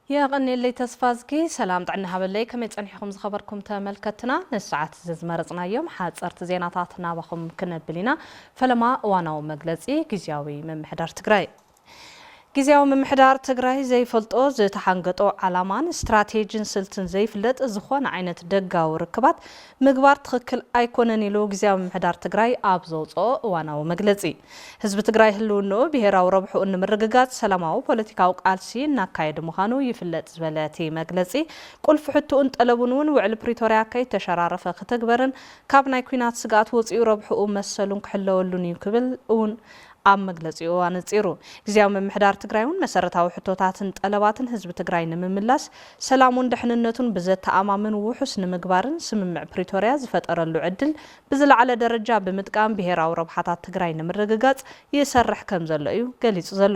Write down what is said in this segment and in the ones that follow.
የቐንየለይ ተስፋዝጊ። ሰላም ጥዕና ሃበለይ። ከመይ ጸኒሕኩም ዝኸበርኩም ተመልከትና? ንሰዓት እዚ ዝመረጽናዮም ሓጸርቲ ዜናታት ናባኹም ክነብል ኢና። ፈለማ እዋናዊ መግለጺ ግዝያዊ ምምሕዳር ትግራይ። ግዝያዊ ምምሕዳር ትግራይ ዘይፈልጦ ዝተሓንገጦ ዓላማን ስትራቴጂን ስልትን ዘይፍለጥ ዝኾነ ዓይነት ደጋዊ ርክባት ምግባር ትኽክል ኣይኮነን ኢሉ ግዝያዊ ምምሕዳር ትግራይ ኣብ ዘውፅኦ እዋናዊ መግለፂ። ህዝቢ ትግራይ ህልውንኡ ብሄራዊ ረብሕኡ ንምርግጋፅ ሰላማዊ ፖለቲካዊ ቃልሲ እናካየደ ምዃኑ ይፍለጥ ዝበለ እቲ መግለፂ፣ ቁልፊ ሕቶኡን ጠለቡን እውን ውዕል ፕሪቶርያ ከይተሸራረፈ ክትግበርን ካብ ናይ ኲናት ስግኣት ወፂኡ ረብሕኡ መሰሉን ክሕለወሉን እዩ ክብል እውን ኣብ መግለጺኡ ኣነጺሩ። ግዝያዊ ምምሕዳር ትግራይ እውን መሰረታዊ ሕቶታትን ጠለባትን ህዝቢ ትግራይ ንምምላስ፣ ሰላሙን ድሕንነቱን ብዘተኣማምን ውሑስ ንምግባርን ስምምዕ ፕሪቶርያ ዝፈጠረሉ ዕድል ብዝለዓለ ደረጃ ብምጥቃም ብሄራዊ ረብሓታት ትግራይ ንምርግጋጽ ይሰርሕ ከም ዘሎ እዩ ገሊጹ ዘሎ።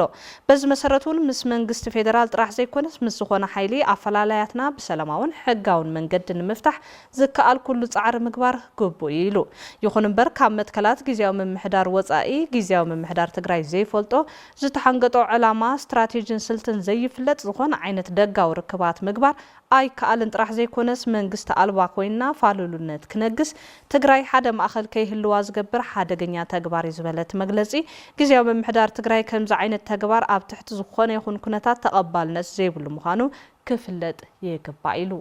በዚ መሰረት እውን ምስ መንግስቲ ፌደራል ጥራሕ ዘይኮነስ ምስ ዝኾነ ሓይሊ ኣፈላላያትና ብሰላማውን ሕጋውን መንገዲ ንምፍታሕ ዝከኣል ኩሉ ጻዕሪ ምግባር ግቡእ እዩ ኢሉ። ይኹን እምበር ካብ መትከላት ግዝያዊ ምምሕዳር ወጻኢ ግዝያዊ ምምሕዳር ትግራይ ዘይፈልጦ ዝተሓንገጦ ዕላማ፣ ስትራቴጂን ስልትን ዘይፍለጥ ዝኾነ ዓይነት ደጋዊ ርክባት ምግባር ኣይከኣልን ጥራሕ ዘይኮነስ መንግስቲ ኣልባ ኮይንና ፋሉልነት ክነግስ ትግራይ ሓደ ማእኸል ከይህልዋ ዝገብር ሓደገኛ ተግባር እዩ ዝበለ እቲ መግለፂ፣ ግዝያዊ ምምሕዳር ትግራይ ከምዚ ዓይነት ተግባር ኣብ ትሕቲ ዝኾነ ይኹን ኩነታት ተቐባልነት ዘይብሉ ምዃኑ ክፍለጥ ይግባእ ኢሉ።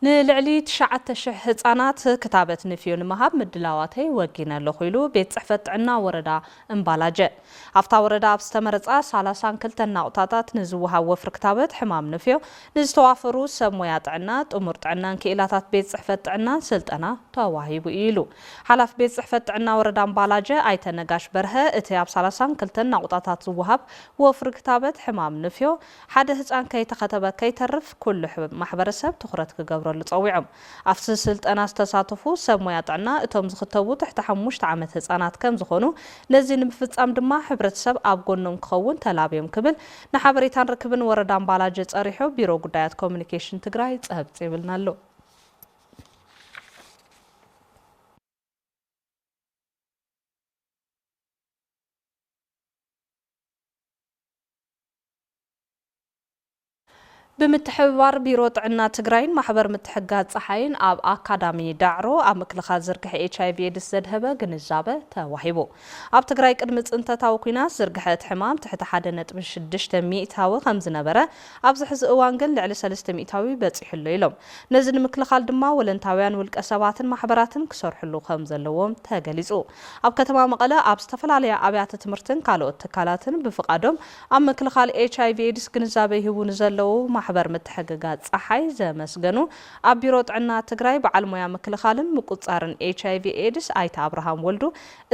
ንልዕሊ ትሽዓተ ሽሕ ህጻናት ክታበት ንፍዮ ንምሃብ ምድላዋተይ ወጊነ ኣለኹ ኢሉ ቤት ጽሕፈት ጥዕና ወረዳ እምባላጀ። ኣብታ ወረዳ ኣብ ዝተመረጻ ሰላሳን ክልተን ናቑጣታት ንዝወሃብ ወፍሪ ክታበት ሕማም ንፍዮ ንዝተዋፈሩ ሰብ ሞያ ጥዕና፣ ጥሙር ጥዕናን ክኢላታት ቤት ጽሕፈት ጥዕናን ስልጠና ተዋሂቡ ኢሉ። ሓላፊ ቤት ጽሕፈት ጥዕና ወረዳ እምባላጀ ኣይተ ነጋሽ በርሀ፣ እቲ ኣብ ሰላሳን ክልተን ናቑጣታት ዝወሃብ ወፍሪ ክታበት ሕማም ንፍዮ ሓደ ህጻን ከይተኸተበ ከይተርፍ ኩሉ ማሕበረሰብ ትኹረት ክገብረሉ ጸዊዖም። ኣብቲ ስልጠና ዝተሳተፉ ሰብ ሞያ ጥዕና፣ እቶም ዝኽተቡ ትሕቲ ሓሙሽተ ዓመት ህጻናት ከም ዝኾኑ፣ ነዚ ንምፍጻም ድማ ሕብረተሰብ ኣብ ጎኖም ክኸውን ተላብዮም ክብል ንሓበሬታን ርክብን ወረዳ እምባላጀ ጸሪሑ ቢሮ ጉዳያት ኮሚኒኬሽን ትግራይ ጸብጺ ይብልና ኣሎ። ብምትሕብባር ቢሮ ጥዕና ትግራይን ማሕበር ምትሕግጋዝ ፀሓይን ኣብ ኣካዳሚ ዳዕሮ ኣብ ምክልኻል ዝርግሐ ኤች ኣይ ቪ ኤድስ ዘድሀበ ግንዛበ ተዋሂቡ። ኣብ ትግራይ ቅድሚ ፅንተታዊ ኲናት ዝርግሐ እቲ ሕማም ትሕቲ ሓደ ነጥቢ ሽዱሽተ ሚእታዊ ከም ዝነበረ፣ ኣብዚ ሕዚ እዋን ግን ልዕሊ ሰለስተ ሚእታዊ በፂሑ ኣሎ ኢሎም። ነዚ ንምክልኻል ድማ ወለንታውያን ውልቀ ሰባትን ማሕበራትን ክሰርሕሉ ከም ዘለዎም ተገሊፁ። ኣብ ከተማ መቐለ ኣብ ዝተፈላለያ ኣብያተ ትምህርትን ካልኦት ትካላትን ብፍቓዶም ኣብ ምክልኻል ኤች ኣይ ቪ ኤድስ ግንዛበ ይህቡ ንዘለዉ ማሕበር ምትሕግጋዝ ፀሓይ ዘመስገኑ ኣብ ቢሮ ጥዕና ትግራይ በዓል ሞያ ምክልኻልን ምቁፅፃርን ኤች ኣይ ቪ ኤድስ ኣይተ ኣብርሃም ወልዱ፣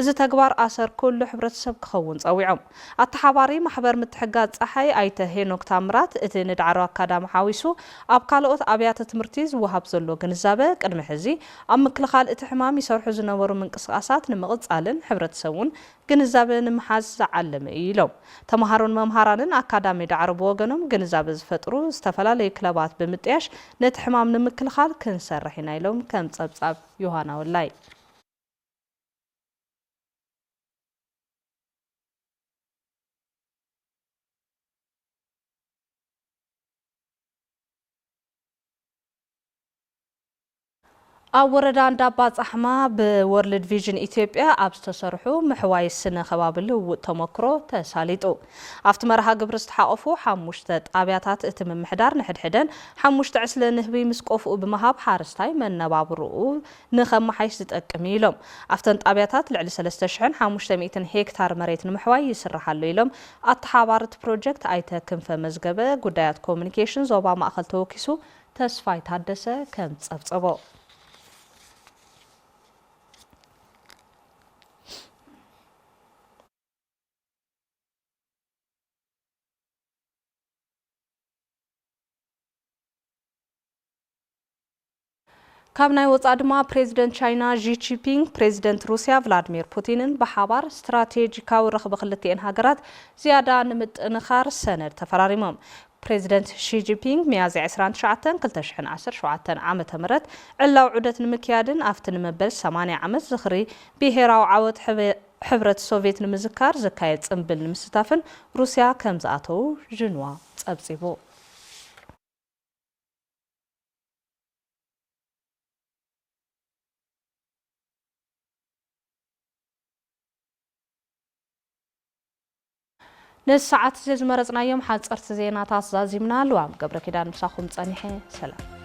እዚ ተግባር ኣሰር ኩሉ ሕብረተሰብ ክኸውን ፀዊዖም። ኣተሓባሪ ማሕበር ምትሕግጋዝ ፀሓይ ኣይተ ሄኖክ ታምራት፣ እቲ ንዳዕሮ ኣካዳሚ ሓዊሱ ኣብ ካልኦት ኣብያተ ትምህርቲ ዝወሃብ ዘሎ ግንዛበ፣ ቅድሚ ሕዚ ኣብ ምክልኻል እቲ ሕማም ይሰርሑ ዝነበሩ ምንቅስቓሳት ንምቕፃልን ሕብረተሰብ እውን ግንዛበ ንምሓዝ ዝዓለመ እዩ ኢሎም። ተምሃሮን መምሃራንን ኣካዳሚ ዳዕሮ ብወገኖም ግንዛበ ዝፈጥሩ ዝተፈላለዩ ክለባት ብምጥያሽ ነቲ ሕማም ንምክልኻል ክንሰርሕ ኢና ኢሎም። ከም ፀብፃብ ዮሃና ወላይ። ኣብ ወረዳ እንዳባ ጻሕማ ብወርልድ ቪዥን ኢትዮጵያ ኣብ ዝተሰርሑ ምሕዋይ ስነ ከባቢ ልውውጥ ተመክሮ ተሳሊጡ። ኣብቲ መርሃ ግብሪ ዝተሓቆፉ ሓሙሽተ ጣብያታት እቲ ምምሕዳር ንሕድሕደን ሓሙሽተ ዕስለ ንህቢ ምስ ቆፍኡ ብምሃብ ሓረስታይ መነባብርኡ ንኸመሓይሽ ዝጠቅም እዩ ኢሎም። ኣብተን ጣብያታት ልዕሊ ሰለስተ ሽሕን ሓሙሽተ ሚእትን ሄክታር መሬት ንምሕዋይ ይስራሕ ኣሎ ኢሎም። ኣተሓባሪ እቲ ፕሮጀክት ኣይተ ክንፈ መዝገበ ጉዳያት ኮሚኒኬሽን ዞባ ማእኸል ተወኪሱ ተስፋይ ታደሰ ከም ጸብጸቦ። ካብ ናይ ወጻኢ ድማ ፕሬዚደንት ቻይና ዢ ጂንፒንግ ፕሬዚደንት ሩስያ ቭላድሚር ፑቲንን ብሓባር ስትራቴጂካዊ ረኽቢ ክልቲኤን ሃገራት ዝያዳ ንምጥንኻር ሰነድ ተፈራሪሞም። ፕሬዚደንት ሺ ጂንፒንግ ሚያዝያ ዕስራን ትሽዓተን ክልተ ሽሕን ዓሰርተ ሸውዓተን ዓመተ ምህረት ዕላዊ ዑደት ንምክያድን ኣብቲ ንመበል ሰማንያ ዓመት ዝኽሪ ብሄራዊ ዓወት ሕብረት ሶቪየት ንምዝካር ዝካየድ ጽምብል ንምስታፍን ሩስያ ከም ዝኣተዉ ዥንዋ ጸብጺቡ። ንሰዓት ዝመረጽናዮም ሓጸርቲ ዜናታት ዛዚምና። ልዋም ገብረ ኪዳን ምሳኹም ጸኒሐ። ሰላም።